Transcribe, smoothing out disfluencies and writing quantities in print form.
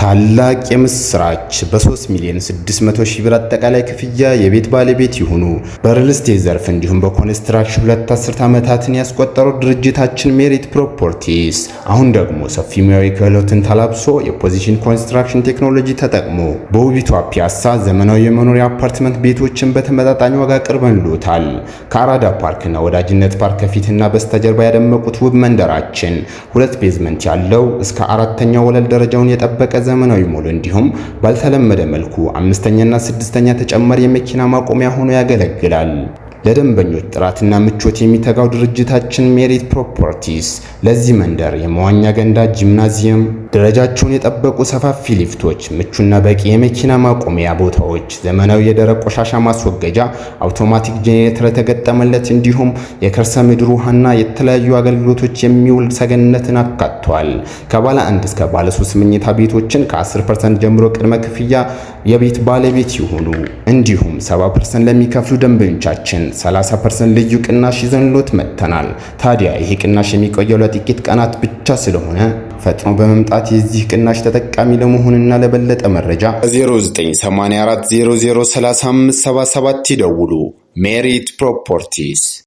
ታላቅ የምስራች! በ3 ሚሊዮን 600 ሺህ ብር አጠቃላይ ክፍያ የቤት ባለቤት ይሁኑ። በሪል ስቴት ዘርፍ እንዲሁም በኮንስትራክሽን 2 አስርት ዓመታትን ያስቆጠረው ድርጅታችን ሜሪት ፕሮፐርቲስ አሁን ደግሞ ሰፊ ሙያዊ ክህሎትን ተላብሶ የ precision construction ቴክኖሎጂ ተጠቅሞ በውቢቷ ፒያሳ ዘመናዊ የመኖሪያ አፓርትመንት ቤቶችን በተመጣጣኝ ዋጋ አቅርበንሎታል። ከአራዳ ፓርክና ወዳጅነት ፓርክ ከፊትና በስተጀርባ ያደመቁት ውብ መንደራችን ሁለት basement ያለው እስከ አራተኛው ወለል ደረጃውን የጠበቀ ዘመናዊ ሞል እንዲሁም ባልተለመደ መልኩ አምስተኛና ስድስተኛ ተጨማሪ የመኪና ማቆሚያ ሆኖ ያገለግላል። ለደንበኞች ጥራትና ምቾት የሚተጋው ድርጅታችን ሜሪት ፕሮፐርቲስ ለዚህ መንደር የመዋኛ ገንዳ፣ ጂምናዚየም፣ ደረጃቸውን የጠበቁ ሰፋፊ ሊፍቶች፣ ምቹና በቂ የመኪና ማቆሚያ ቦታዎች፣ ዘመናዊ የደረቅ ቆሻሻ ማስወገጃ፣ አውቶማቲክ ጄኔሬተር የተገጠመለት እንዲሁም የከርሰ ምድር ውሃና የተለያዩ አገልግሎቶች የሚውል ሰገነትን አካቷል። ከባለ አንድ እስከ ባለ ሶስት መኝታ ቤቶችን ከ10% ጀምሮ ቅድመ ክፍያ የቤት ባለቤት ይሁኑ። እንዲሁም 70% ለሚከፍሉ ደንበኞቻችን 30% ልዩ ቅናሽ ይዘንሎት መጥተናል። ታዲያ ይህ ቅናሽ የሚቆየው ለጥቂት ቀናት ብቻ ስለሆነ ፈጥኖ በመምጣት የዚህ ቅናሽ ተጠቃሚ ለመሆንና ለበለጠ መረጃ 0984003577 ይደውሉ። ሜሪት ፕሮፐርቲስ።